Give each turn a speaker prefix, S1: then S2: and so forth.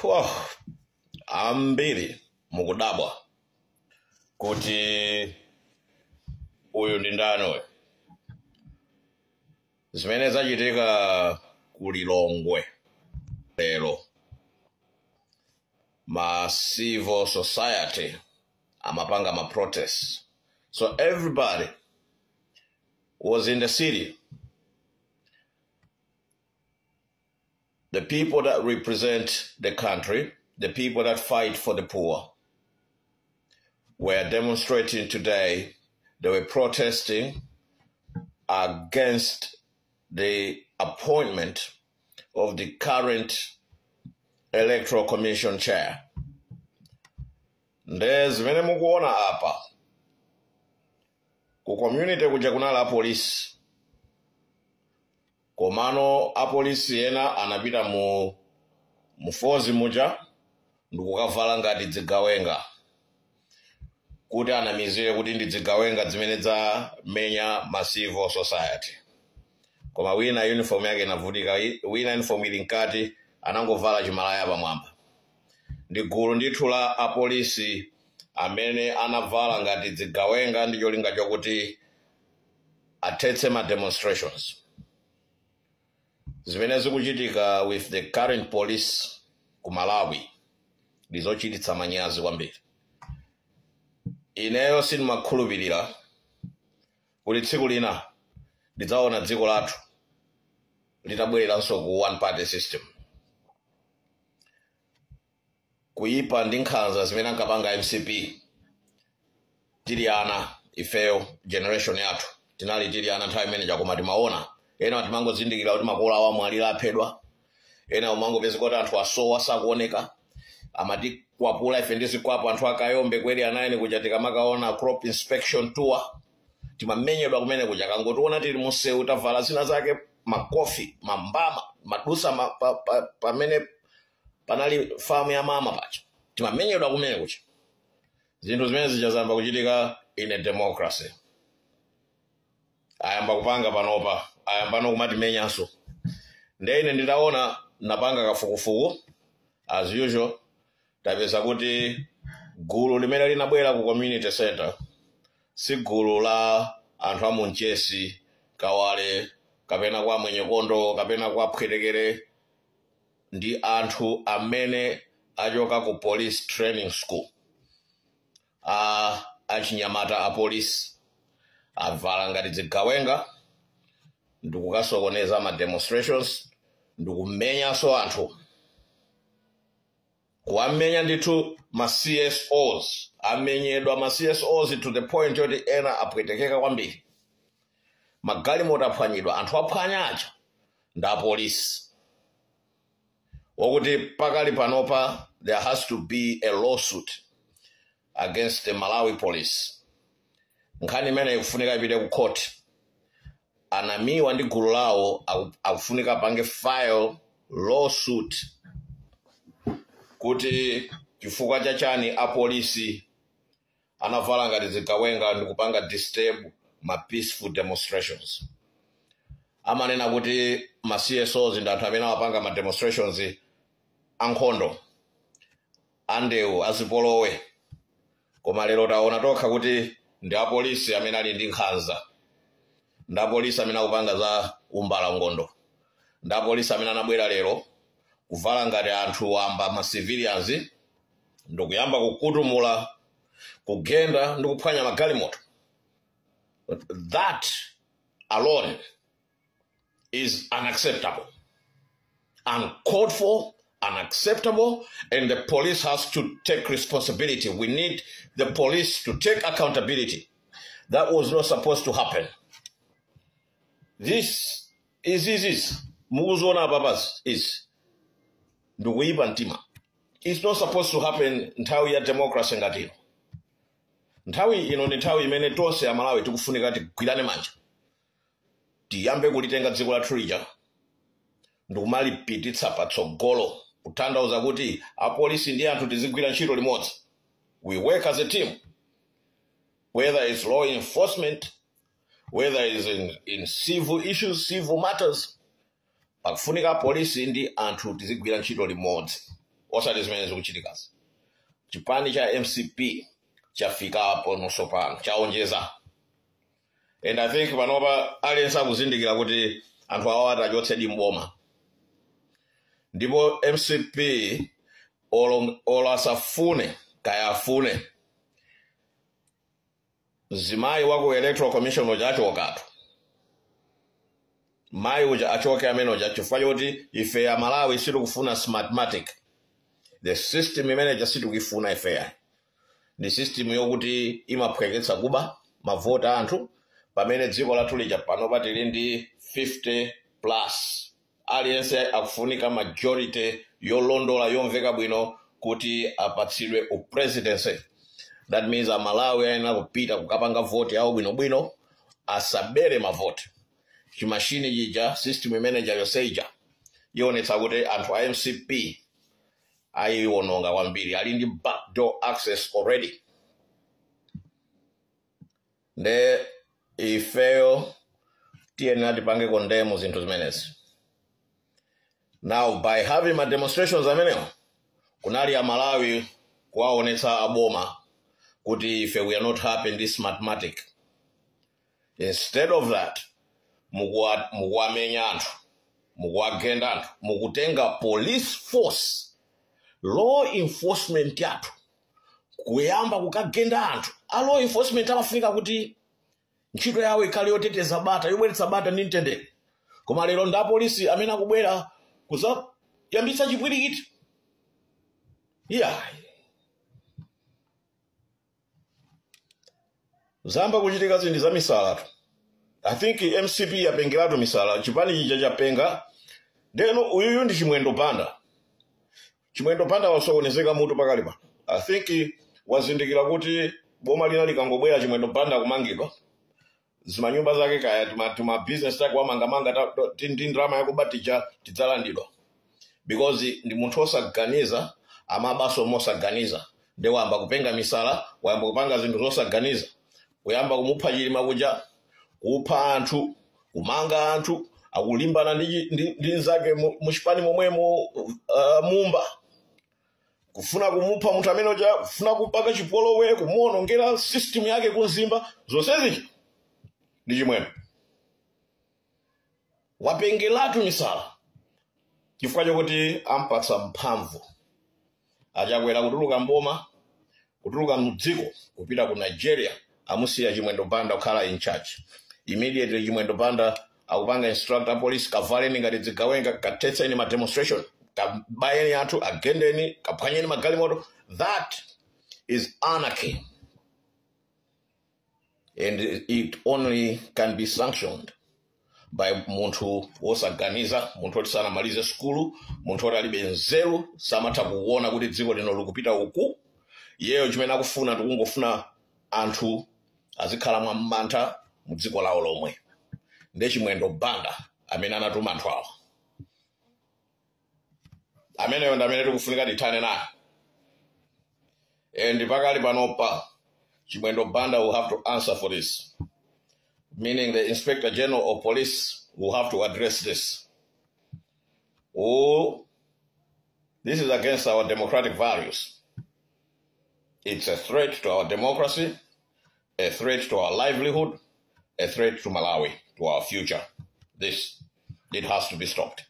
S1: Wow. Ambiri mukudabwa kuti uyu ndi ndani uyu. Zimene zachitika ku Lilongwe lero, ma civil society amapanga ma protests, so everybody was in the city. The people that represent the country, the people that fight for the poor, were demonstrating today. They were protesting against the appointment of the current Electoral Commission chair. Nde zimene mukuona apa, ku community kuja kunali apolisi, komano apolisi ena anapita mu mufozi muja ndikukavala ngati dzigawenga kuti anamizire kuti ndi dzigawenga zimene zamenya ma civil society. Koma wina uniform yake inavutika, wina uniform ili mkati, anangovala chimalaya pamwamba. Ndi gulu ndithu la apolisi amene anavala ngati dzigawenga ndi cholinga chokuti athetse ma demonstrations. Zimene zikuchitika with the current police ku Malawi ndi zochititsa manyazi kwambiri. Ineyo sindimakhulupirira kuti tsiku lina ndidzaona dziko lathu litabwereranso ku one party system. Kuyipa ndi nkhanza zimene ankapanga MCP tili ana ifeyo, generation yathu tinali tili ana nthawi imene, koma timaona ena timangozindikira kuti makolo awo amwalira, aphedwa, ena umangopeza kuti anthu asowa, sakuoneka. Amatikwapula ife ndi zikwapo anthu akayombe kweri anaini kuja, tikamakaona crop inspection tour timamenyedwa kumene kuja. Kangotiona tili munsewu tavala zina zake, makofi, mambama, madusa pamene panali famu ya mama pacha, timamenyedwa kumene kuja. Zinthu zimene zichazamba kuchitika in a democracy, ayamba kupanga panopa, ayamba nokumatimenyanso. Nde ine nditaona, napanga kafukufuku as usual, tapeza kuti gulu limene linabwera ku community center si gulu la anthu a Munchesi, Kawale, kapena kwa Mwenyekondo, kapena kwa Phwetekere. Ndi anthu amene achoka ku police training school, a achinyamata a police avala ngati zigawenga ndikukasokoneza ma demonstrations, ndikumenyanso anthu, kuwamenya ndithu. Ma CSOs amenyedwa, ma CSOs to the point yoti ena apwetekeka kwambiri. Magalimoto aphwanyidwa, anthu aphwanya aja ndi apolisi. Wokuti pakali panopa there has to be a lawsuit against the Malawi Police. Nkhani imene ikufunika ipite ku court. Anamiwa ndi gulu lawo akufunika apange file lawsuit kuti chifukwa chachani apolisi anavala ngati zigawenga ndi kupanga disturb ma peaceful demonstrations. Amanena kuti ma CSOs ndi anthu amene amapanga ma demonstrations ankhondo, andewu, azipolowe, koma lero taona tokha kuti ndi apolisi amene ali ndi nkhanza, ndi apolisi amene akupanga za umbalangondo, ndi apolisi amene anabwera lero kuvala ngati anthu wamba, ma civilians, ndikuyamba kukutumula, kugenda ndi kuphwanya magalimoto. That alone is unacceptable, uncalled for, unacceptable, and the police has to take responsibility. We need the police to take accountability. That was not supposed to happen. This is mukuziona papas is ndikuyipa mtima. It's not supposed to happen nthawi ya democracy ngati ino. Nthawi ino ndi nthawi imene tonse Amalawi tikufunika tigwirane manja, tiyambe kulitenga dziko lathu lija ndikumalipititsa patsogolo, kutanthauza kuti apolisi ndi anthu tizigwira ntchito limodzi. We work as a team, whether it's law enforcement, whether it's in civil issues, civil matters. Pakufunika polisi ndi anthu tizigwira ntchito limodzi. Osati zimene zikuchitikazi. Chipani cha MCP chafikapo nonso pano, chaonjeza. And I think panopa aliyense akuzindikira kuti anthu awa atachotsedwa mboma. Ndipo MCP olo asafune kaya afune, mzimayi wa ku Electoral Commission uja achokatu. Mayi uja achoke amene uja, chifukwa choti ife Amalawi sitikufuna Smartmatic. The system imene sitikuyifuna ifeya ndi system yokuti imaphweketsa kuba mavota anthu, pamene dziko lathu lija panopa tili ndi 50 plus. Aliyense akufunika majority yolondola, yomveka bwino, kuti apatsidwe upresidency. That means Amalawi ayenera kupita kukapanga voti yawo bwinobwino, asabere mavoti. Chimashini chija, system imene yonseija ionetsa kuti anthu a MCP ayiwononga kwambiri, ali ndi backdoor access already. Nde ifeyo tiyenera tipange condemn zinthu zimenezi. Now, by having ma demonstrations amenewo, kunali Amalawi kuwaonetsa aboma kuti ife we are not happy in this Smartmatic. Instead of that, mukuwamenya anthu, mukuwagenda anthu, mukutenga police force, law enforcement yathu, kuyamba kukagenda anthu. A law enforcement amafunika kuti ntchito yawo ikhale yoteteza bata, yobweretsa bata ndi mtendere, koma lero ndi apolisi amene akubwera kuzayambitsa chipwirikiti. Yeah, zamba kuchitika zinthu za misalatu. I think MCP yapengeratu misala, chipani chija chapenga. Ndeno uyuyu ndi Chimwendo Banda. Chimwendo Banda wasokonezeka mutu pakali pa. I think wazindikira kuti boma lina likangobwera, Chimwendo Banda kumangidwa, zimanyumba zake kaya tuma business take wamangamanga ndi ndalama yakubatija tidzalandidwa, because ndi munthu osaganiza, amabaso mosaganiza. Ndi wayamba kupenga misala, wayamba kupanga zinthu zosaganiza, kuyamba kumupha Chilima kuja, kupha anthu, kumanga anthu, akulimbana ndi nzake muchipani momwemo, Mumba, kufuna kumupha munthu amene uja, kufuna kupaka chipolowe, kumuonongera system yake kumzimba. Zonsezi ndi Chimwendo wapengeratu misala chifukwa chokuti ampatsa mphamvu Achakwera kutuluka mboma, kutuluka mdziko kupita ku Nigeria, amusiya Chimwendo Banda kukhala in charge. Immediately Chimwendo Banda akupanga instruct a police, kavaleni ngati zigawenga, kathetseni ma demonstration, kabayeni anthu, agendeni, kaphwanyeni magalimoto. That is anarchy, and it only can be sanctioned by munthu wosaganiza, munthu woti sanamalize sukulu, munthu woti alibe nzeru, samatha kuona kuti dziko lino likupita uku. Iyeyo chimene akufuna, tikungofuna anthu azikhala mwamantha mu dziko lawo lomwe. Ndiye Chimwendo Banda amene anatuma anthu awa, ameneyo ndi amene tikufunika tithane naye. And pakali panopa Chimwendo Banda will have to answer for this, meaning the Inspector General of Police will have to address this. Oh, this is against our democratic values. It's a threat to our democracy, a threat to our livelihood, a threat to Malawi, to our future. This, it has to be stopped.